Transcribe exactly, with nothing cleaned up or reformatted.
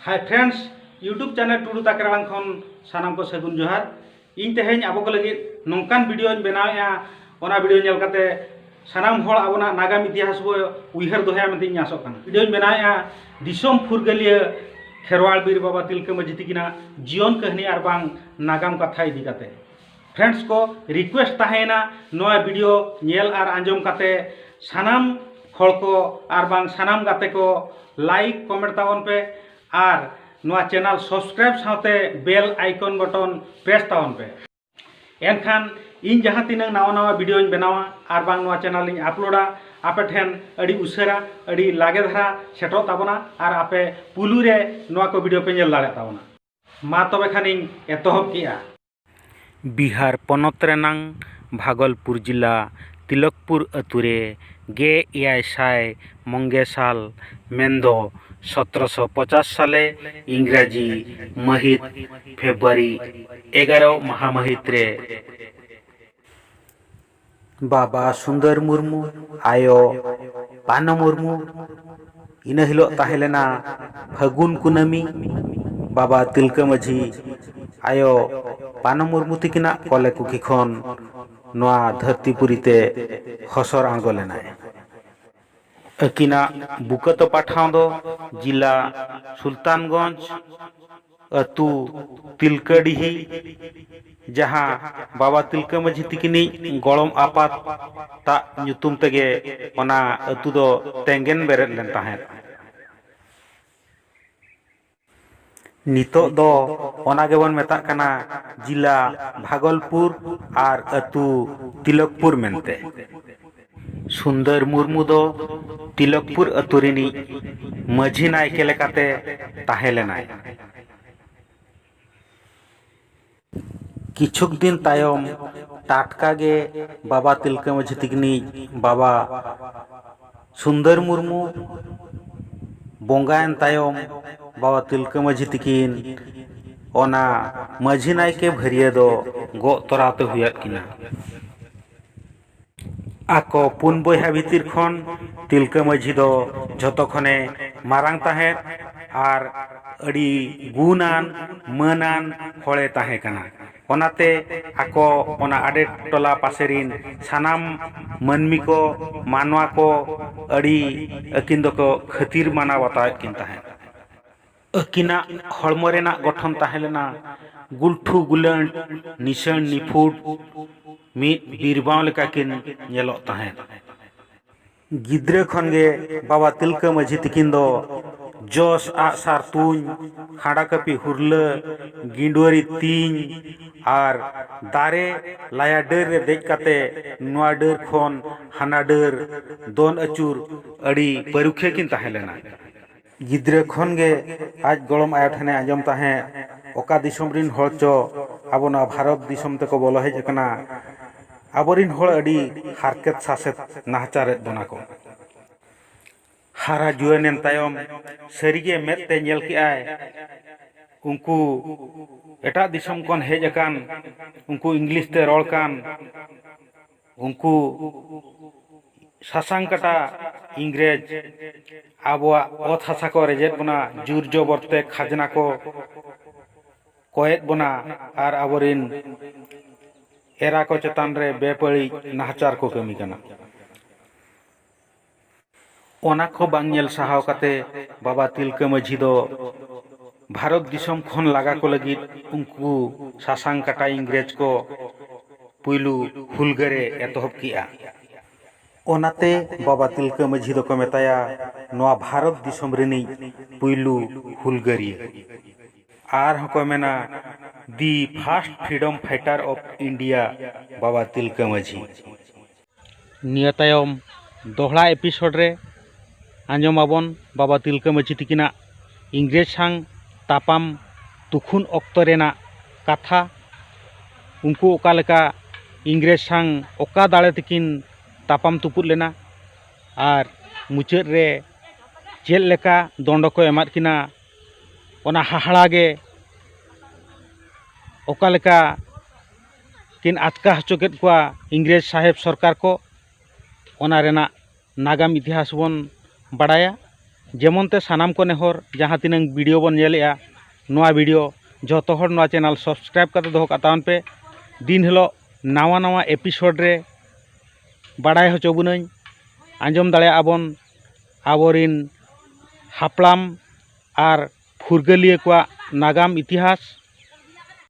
Hi friends, YouTube channel ᱴᱩᱰᱩ ᱛᱟᱠᱨᱟᱲᱟᱝ ᱠᱷᱚᱱ ᱥᱟᱱᱟᱢ ᱠᱚ ᱥᱟᱹᱜᱩᱱ ᱡᱚᱦᱟᱨ᱾ ᱤᱧ ᱛᱮᱦᱮᱧ ᱟᱵᱚ ᱠᱚ ᱞᱟᱹᱜᱤᱫ ᱱᱚᱝᱠᱟᱱ ᱵᱷᱤᱰᱤᱭᱳᱧ ᱵᱮᱱᱟᱣᱮᱫᱼᱟ, ᱚᱱᱟ ᱵᱷᱤᱰᱤᱭᱳ ᱧᱮᱞ ᱠᱟᱛᱮ ᱥᱟᱱᱟᱢ ᱦᱚᱲ ᱟᱵᱚᱱᱟᱜ ᱱᱟᱜᱟᱢ ᱤᱛᱤᱦᱟᱥ ᱵᱚ ᱩᱭᱦᱟᱹᱨ ᱫᱚᱦᱚᱭᱟ ᱢᱮᱱᱛᱮ ᱤᱧ ᱟᱥᱚᱜ ᱠᱟᱱᱟ᱾ ᱵᱷᱤᱰᱤᱭᱳᱧ ᱵᱮᱱᱟᱣᱮᱫᱼᱟ ᱫᱤᱥᱚᱢ ᱯᱷᱩᱨᱜᱟᱹᱞᱤᱭᱟᱹ ᱠᱷᱮᱨᱣᱟᱲ ᱵᱤᱨ ᱵᱟᱵᱟ ᱛᱤᱞᱠᱟᱹ ᱢᱟᱹᱡᱷᱤ ᱛᱤᱠᱤᱱᱟᱜ ᱡᱤᱭᱚᱱ ᱠᱟᱹᱦᱱᱤ ᱟᱨ ᱵᱟᱝ ᱱᱟᱜᱟᱢ ᱠᱟᱛᱷᱟ ᱤᱫᱤ ᱠᱟᱛᱮ᱾ Friends ᱠᱚ, request ᱛᱟᱦᱮᱸᱭᱮᱱᱟ, ᱱᱚᱣᱟ ᱵᱷᱤᱰᱤᱭᱳ ᱧᱮᱞ ᱟᱨ ᱟᱸᱡᱚᱢ ᱠᱟᱛᱮ ᱥᱟᱱᱟᱢ ᱦᱚᱲ ᱠᱚ ᱟᱨ ᱵᱟᱝ ᱥᱟᱱᱟᱢ ᱜᱟᱛᱮ ᱠᱚ like, comment ᱛᱟᱵᱚᱱ ᱯᱮ ᱟᱨ ᱱᱚᱣᱟ channel subscribe ᱥᱟᱶᱛᱮ bell icon button press ᱛᱟᱵᱚᱱ ᱯᱮ᱾ ᱮᱱᱠᱷᱟᱱ ᱤᱧ ᱡᱟᱦᱟᱸ ᱛᱤᱱᱟᱹᱜ ᱱᱟᱣᱟ ᱱᱟᱣᱟ ᱵᱷᱤᱰᱤᱭᱳᱧ ᱵᱮᱱᱟᱣᱟ ᱟᱨ ᱵᱟᱝ ᱱᱚᱣᱟ channel ᱤᱧ ᱟᱯᱞᱳᱰᱟ, ᱟᱯᱮ ᱴᱷᱮᱱ ᱟᱹᱰᱤ ᱩᱥᱟᱹᱨᱟ, ᱟᱹᱰᱤ ᱞᱟᱜᱮ ᱫᱷᱟᱨᱟ ᱥᱮᱴᱮᱨᱚᱜ ᱛᱟᱵᱚᱱᱟ ᱟᱨ ᱟᱯᱮ ᱯᱩᱭᱞᱩ ᱨᱮ ᱱᱚᱣᱟ ᱠᱚ ᱵᱷᱤᱰᱤᱭᱳ ᱯᱮ ᱧᱮᱞ ᱫᱟᱲᱮᱭᱟᱜ ᱛᱟᱵᱚᱱᱟ᱾ ᱢᱟ ᱛᱚᱵᱮ ᱠᱷᱟᱱᱤᱧ ᱮᱛᱚᱦᱚᱵ ᱠᱮᱜᱼᱟ᱾ ᱵᱤᱦᱟᱨ ᱯᱚᱱᱚᱛ ᱨᱮᱱᱟᱝ ᱵᱷᱟᱜᱚᱞᱯᱩᱨ ᱡᱤᱞᱟ ᱛᱤᱞᱚᱠᱯᱩᱨ ᱟᱹᱛᱩ ᱨᱮ ᱜᱮᱞ ᱮᱭᱟᱭ ᱥᱟᱭ ᱢᱚᱝᱜᱮ ᱥᱟᱞ, ᱢᱮᱱᱫᱚ ᱥᱚᱛᱨᱚᱥᱚ ᱯᱚᱪᱟᱥ ᱥᱟᱞᱮ, ᱤᱝᱨᱟᱡᱤ ᱢᱟᱹᱦᱤᱛ ᱯᱷᱮᱵᱽᱨᱩᱣᱟᱨᱤ ᱮᱜᱟᱨᱚ ᱢᱟᱦᱟ ᱢᱟᱹᱦᱤᱛ ᱨᱮ ᱵᱟᱵᱟ ᱥᱩᱱᱫᱚᱨ ᱢᱩᱨᱢᱩ, ᱟᱭᱳ ᱯᱟᱱᱚ ᱢᱩᱨᱢᱩ, ᱤᱱᱟᱹ ᱦᱤᱞᱳᱜ ᱛᱟᱦᱮᱸ ᱞᱮᱱᱟ ᱯᱷᱟᱹᱜᱩᱱ ᱠᱩᱱᱟᱹᱢᱤ᱾ ᱵᱟᱵᱟ ᱛᱤᱞᱠᱟᱹ ᱢᱟᱹᱡᱷᱤ ᱟᱭᱳ ᱯᱟᱱᱚ ᱢᱩᱨᱢᱩ ᱛᱤᱠᱤᱱᱟᱜ ᱠᱚᱞᱮ ᱠᱩᱠᱷᱤ ᱠᱷᱚᱱ ᱱᱚᱣᱟ ᱫᱷᱟᱹᱨᱛᱤ ᱯᱩᱨᱤ ᱛᱮ ᱦᱚᱥᱚᱨ ᱟᱬᱜᱚ ᱞᱮᱱᱟᱭ᱾ ᱟᱹᱠᱤᱱᱟᱜ ᱵᱩᱠᱟᱹ ᱛᱚᱯᱟ ᱴᱷᱟᱶ ᱫᱚ ᱡᱤᱞᱟ ᱥᱩᱞᱛᱟᱱᱜᱚᱸᱡᱽ, ᱟᱹᱛᱩ ᱛᱤᱞᱠᱟᱹᱰᱤᱦᱤ, ᱡᱟᱦᱟᱸ ᱵᱟᱵᱟ ᱛᱤᱞᱠᱟᱹ ᱢᱟᱹᱡᱷᱤ ᱛᱤᱠᱤᱱᱤᱡ ᱜᱚᱲᱚᱢ ᱟᱯᱟᱛᱟᱜ ᱧᱩᱛᱩᱢ ᱛᱮᱜᱮ ᱚᱱᱟ ᱟᱹᱛᱩ ᱫᱚ ᱛᱮᱸᱜᱮᱱ ᱵᱮᱨᱮᱫ ᱞᱮᱱ ᱛᱟᱦᱮᱸᱫ᱾ ᱱᱤᱛᱚᱜ ᱫᱚ ᱚᱱᱟ ᱜᱮᱵᱚᱱ ᱢᱮᱛᱟᱜ ᱠᱟᱱᱟ ᱡᱤᱞᱟ ᱵᱷᱟᱜᱚᱞᱯᱩᱨ ᱟᱨ ᱟᱹᱛᱩ ᱛᱤᱞᱚᱠᱯᱩᱨ ᱢᱮᱱᱛᱮ᱾ ᱥᱩᱱᱫᱚᱨ ᱢᱩᱨᱢᱩ ᱫᱚ ᱛᱤᱞᱚᱠᱯᱩᱨ ᱟᱹᱛᱩ ᱨᱤᱱᱤᱡ ᱢᱟᱹᱡᱷᱤ ᱱᱟᱭᱠᱮ ᱞᱮᱠᱟᱛᱮ ᱛᱟᱦᱮᱸ ᱞᱮᱱᱟᱭ᱾ ᱠᱤᱪᱷᱩᱠ ᱫᱤᱱ ᱛᱟᱭᱚᱢ ᱴᱟᱴᱠᱟ ᱜᱮ ᱵᱟᱵᱟ ᱛᱤᱞᱠᱟᱹ ᱢᱟᱹᱡᱷᱤ ᱛᱤᱠᱤᱱᱤᱡ ᱵᱟᱵᱟ ᱥᱩᱱᱫᱚᱨ ᱢᱩᱨᱢᱩ ᱵᱚᱸᱜᱟᱭᱮᱱ ᱛᱟᱭᱚᱢ ᱵᱟᱵᱟ ᱛᱤᱞᱠᱟᱹ ᱢᱟᱹᱡᱷᱤ ᱛᱤᱠᱤᱱ ᱚᱱᱟ ᱢᱟᱹᱡᱷᱤ ᱱᱟᱭᱠᱮ ᱵᱷᱟᱹᱨᱭᱟᱹ ᱫᱚ ᱜᱚᱜ ᱛᱚᱨᱟ ᱛᱮ ᱦᱩᱭᱟᱫ ᱠᱤᱱᱟ᱾ ᱟᱠᱚ ᱯᱩᱱ ᱵᱚᱭᱦᱟ ᱵᱷᱤᱛᱤᱨ ᱠᱷᱚᱱ ᱛᱤᱞᱠᱟᱹ ᱢᱟᱹᱡᱷᱤ ᱫᱚ ᱡᱷᱚᱛᱚ ᱠᱷᱚᱱᱮ ᱢᱟᱨᱟᱝ ᱛᱟᱦᱮᱸᱫ᱾ ᱟᱨ ᱟᱹᱰᱤ ᱜᱩᱱᱟᱱ ᱢᱟᱹᱱᱟᱱ ᱦᱚᱲᱮ ᱛᱟᱦᱮᱸ ᱠᱟᱱᱟ᱾ ᱚᱱᱟᱛᱮ ᱟᱠᱚ ᱚᱱᱟ ᱟᱰᱮ ᱴᱚᱞᱟ ᱯᱟᱥᱮ ᱨᱤᱱ ᱥᱟᱱᱟᱢ ᱢᱟᱹᱱᱢᱤ ᱠᱚ, ᱢᱟᱱᱣᱟ ᱠᱚ ᱟᱹᱰᱤ ᱟᱹᱠᱤᱱ ᱫᱚᱠᱚ ᱠᱷᱟᱹᱛᱤᱨ ᱢᱟᱱᱟᱣ ᱵᱟᱛᱟᱣᱮᱫ ᱠᱤᱱ ᱛᱟᱦᱮᱸᱫ᱾ ᱟᱹᱠᱤᱱᱟᱜ ᱦᱚᱲᱢᱚ ᱨᱮᱱᱟᱜ ᱜᱚᱴᱷᱚᱱ ᱛᱟᱦᱮᱸ ᱞᱮᱱᱟ ᱜᱩᱞᱴᱷᱩ ᱜᱩᱞᱟᱹᱱᱴ, ᱱᱤᱥᱟᱹᱱ ᱱᱤᱯᱷᱩᱴ, ᱢᱤᱫ ᱵᱤᱨᱵᱟᱶ ᱞᱮᱠᱟ ᱠᱤᱱ ᱧᱮᱞᱚᱜ ᱛᱟᱦᱮᱸᱫ᱾ ᱜᱤᱫᱽᱨᱟᱹ ᱠᱷᱚᱱ ᱜᱮ ᱵᱟᱵᱟ ᱛᱤᱞᱠᱟᱹ ᱢᱟᱹᱡᱷᱤ ᱛᱤᱠᱤᱱ ᱫᱚ ᱡᱚᱥ ᱟᱜ ᱥᱟᱨ ᱛᱩᱧ, ᱠᱷᱟᱸᱰᱟ ᱠᱟᱹᱯᱤ ᱦᱩᱨᱞᱟᱹ, ᱜᱤᱸᱰᱣᱟᱹᱨᱤ ᱛᱤᱧ ᱟᱨ ᱫᱟᱨᱮ ᱞᱟᱭᱟ ᱰᱟᱹᱨ ᱨᱮ ᱫᱮᱡ ᱠᱟᱛᱮ ᱱᱚᱣᱟ ᱰᱟᱹᱨ ᱠᱷᱚᱱ ᱦᱟᱱᱟ ᱰᱟᱹᱨ ᱫᱚᱱ ᱟᱹᱪᱩᱨ ᱟᱹᱰᱤ ᱯᱟᱹᱨᱩᱠᱷᱤᱭᱟᱹ ᱠᱤᱱ ᱛᱟᱦᱮᱸ ᱞᱮᱱᱟ᱾ ᱜᱤᱫᱽᱨᱟᱹ ᱠᱷᱚᱱ ᱜᱮ ᱟᱡ ᱜᱚᱲᱚᱢ ᱟᱭᱳ ᱴᱷᱮᱱᱮ ᱟᱸᱡᱚᱢ ᱛᱟᱦᱮᱸᱫ, ᱚᱠᱟ ᱫᱤᱥᱚᱢ ᱨᱤᱱ ᱦᱚᱲ ᱪᱚ ᱟᱵᱚ ᱱᱚᱣᱟ ᱵᱷᱟᱨᱚᱛ ᱫᱤᱥᱚᱢ ᱛᱮᱠᱚ ᱵᱚᱞᱚ ᱦᱮᱡ ᱟᱠᱟᱱᱟ, ᱟᱵᱚᱨᱤᱱ ᱦᱚᱲ ᱟᱹᱰᱤ ᱦᱟᱨᱠᱮᱛ ᱥᱟᱥᱮᱛ ᱱᱟᱦᱟᱪᱟᱨᱮᱫ ᱵᱚᱱᱟ ᱠᱚ᱾ ᱦᱟᱨᱟ ᱡᱩᱣᱟᱹᱱᱮᱱ ᱛᱟᱭᱚᱢ ᱥᱟᱹᱨᱤᱜᱮ ᱢᱮᱫ ᱛᱮ ᱧᱮᱞ ᱠᱮᱜᱼᱟᱭ, ᱩᱱᱠᱩ ᱮᱴᱟᱜ ᱫᱤᱥᱚᱢ ᱠᱷᱚᱱ ᱦᱮᱡ ᱟᱠᱟᱱ, ᱩᱱᱠᱩ ᱤᱝᱞᱤᱥ ᱛᱮ ᱨᱚᱲ ᱠᱟᱱ, ᱩᱱᱠᱩ ᱥᱟᱥᱟᱝ ᱠᱟᱴᱟ ᱤᱝᱨᱮᱡᱽ ᱟᱵᱚᱣᱟᱜ ᱚᱛ ᱦᱟᱥᱟ ᱠᱚ ᱨᱮᱡᱮᱫ ᱵᱚᱱᱟ, ᱡᱳᱨ ᱡᱚᱵᱚᱨ ᱛᱮ ᱠᱷᱟᱡᱽᱱᱟ ᱠᱚ ᱠᱚᱭᱮᱫ ᱵᱚᱱᱟ ᱟᱨ ᱟᱵᱚᱨᱤᱱ ᱮᱨᱟ ᱠᱚ ᱪᱮᱛᱟᱱ ᱨᱮ ᱵᱮᱯᱟᱹᱲᱤᱡ ᱱᱟᱦᱟᱪᱟᱨ ᱠᱚ ᱠᱟᱹᱢᱤ ᱠᱟᱱᱟ᱾ ᱚᱱᱟ ᱠᱚ ᱵᱟᱝ ᱧᱮᱞ ᱥᱟᱦᱟᱣ ᱠᱟᱛᱮ ᱵᱟᱵᱟ ᱛᱤᱞᱠᱟᱹ ᱢᱟᱹᱡᱷᱤ ᱫᱚ ᱵᱷᱟᱨᱚᱛ ᱫᱤᱥᱚᱢ ᱠᱷᱚᱱ ᱞᱟᱜᱟ ᱠᱚ ᱞᱟᱹᱜᱤᱫ ᱩᱱᱠᱩ ᱥᱟᱥᱟᱝ ᱠᱟᱴᱟ ᱤᱝᱨᱮᱡᱽ ᱠᱚ ᱯᱩᱭᱞᱩ ᱦᱩᱞᱜᱟᱹᱨᱮ ᱮᱛᱚᱦᱚᱵ ᱠᱮᱜᱼᱟ᱾ ᱚᱱᱟᱛᱮ ᱵᱟᱵᱟ ᱛᱤᱞᱠᱟᱹ ᱢᱟᱹᱡᱷᱤ ᱫᱚᱠᱚ ᱢᱮᱛᱟᱭᱟ ᱱᱚᱣᱟ ᱵᱷᱟᱨᱚᱛ ᱫᱤᱥᱚᱢ ᱨᱤᱱᱤᱡ ᱯᱩᱭᱞᱩ ᱦᱩᱞᱜᱟᱹᱨᱤᱭᱟᱹ᱾ ᱟᱨᱦᱚᱸ ᱠᱚ ᱢᱮᱱᱟ, the first freedom fighter of India, ᱵᱟᱵᱟ ᱛᱤᱞᱠᱟᱹ ᱢᱟᱹᱡᱷᱤ᱾ ᱱᱤᱭᱟᱹ ᱛᱟᱭᱚᱢ ᱫᱚᱦᱲᱟ ᱮᱯᱤᱥᱳᱰ ᱨᱮ ᱟᱸᱡᱚᱢᱟᱵᱚᱱ ᱵᱟᱵᱟ ᱛᱤᱞᱠᱟᱹ ᱢᱟᱹᱡᱷᱤ ᱛᱤᱠᱤᱱᱟᱜ ᱤᱝᱨᱮᱡᱽ ᱥᱟᱝ ᱛᱟᱯᱟᱢ ᱛᱩᱠᱷᱩᱱ ᱚᱠᱛᱚ ᱨᱮᱱᱟᱜ ᱠᱟᱛᱷᱟ᱾ ᱩᱱᱠᱩ ᱚᱠᱟ ᱞᱮᱠᱟ ᱤᱝᱨᱮᱡᱽ ᱥᱟᱝ ᱚᱠᱟ ᱫᱟᱲᱮ ᱛᱮᱠᱤᱱ ᱛᱟᱯᱟᱢ ᱛᱩᱯᱩᱫ ᱞᱮᱱᱟ ᱟᱨ ᱢᱩᱪᱟᱹᱫ ᱨᱮ ᱪᱮᱫ ᱞᱮᱠᱟ ᱫᱚᱱᱰᱚ ᱠᱚ ᱮᱢᱟᱫ ᱠᱤᱱᱟ, ᱚᱱᱟ ᱦᱟᱦᱟᱲᱟ ᱜᱮ ᱚᱠᱟ ᱞᱮᱠᱟ ᱠᱤᱱ ᱟᱴᱠᱟ ᱦᱚᱪᱚ ᱠᱮᱫ ᱠᱚᱣᱟ ᱤᱝᱨᱮᱡᱽ ᱥᱟᱦᱮᱵᱽ ᱥᱚᱨᱠᱟᱨ ᱠᱚ, ᱚᱱᱟ ᱨᱮᱱᱟᱜ ᱱᱟᱜᱟᱢ ᱤᱛᱤᱦᱟᱥ ᱵᱚᱱ ᱵᱟᱲᱟᱭᱟ᱾ ᱡᱮᱢᱚᱱ ᱛᱮ ᱥᱟᱱᱟᱢ ᱠᱚ ᱱᱮᱦᱚᱨ, ᱡᱟᱦᱟᱸ ᱛᱤᱱᱟᱹᱝ video ᱵᱚᱱ ᱧᱮᱞᱮᱜᱼᱟ, ᱱᱚᱣᱟ video ᱡᱚᱛᱚ ᱦᱚᱲ ᱱᱚᱣᱟ channel subscribe ᱠᱟᱛᱮ ᱫᱚᱦᱚ ᱠᱟᱜ ᱛᱟᱵᱚᱱ ᱯᱮ᱾ ᱫᱤᱱ ᱦᱤᱞᱳᱜ ᱱᱟᱣᱟ ᱱᱟᱣᱟ episode ᱨᱮ ᱵᱟᱲᱟᱭ ᱦᱚᱪᱚ ᱵᱚᱱᱟᱹᱧ, ᱟᱸᱡᱚᱢ ᱫᱟᱲᱮᱭᱟᱜᱼᱟ ᱵᱚᱱ ᱟᱵᱚᱨᱤᱱ ᱦᱟᱯᱲᱟᱢ ᱟᱨ ᱯᱷᱩᱨᱜᱟᱹᱞᱤᱭᱟᱹ ᱠᱚᱣᱟᱜ ᱱᱟᱜᱟᱢ ᱤᱛᱤᱦᱟᱥ᱾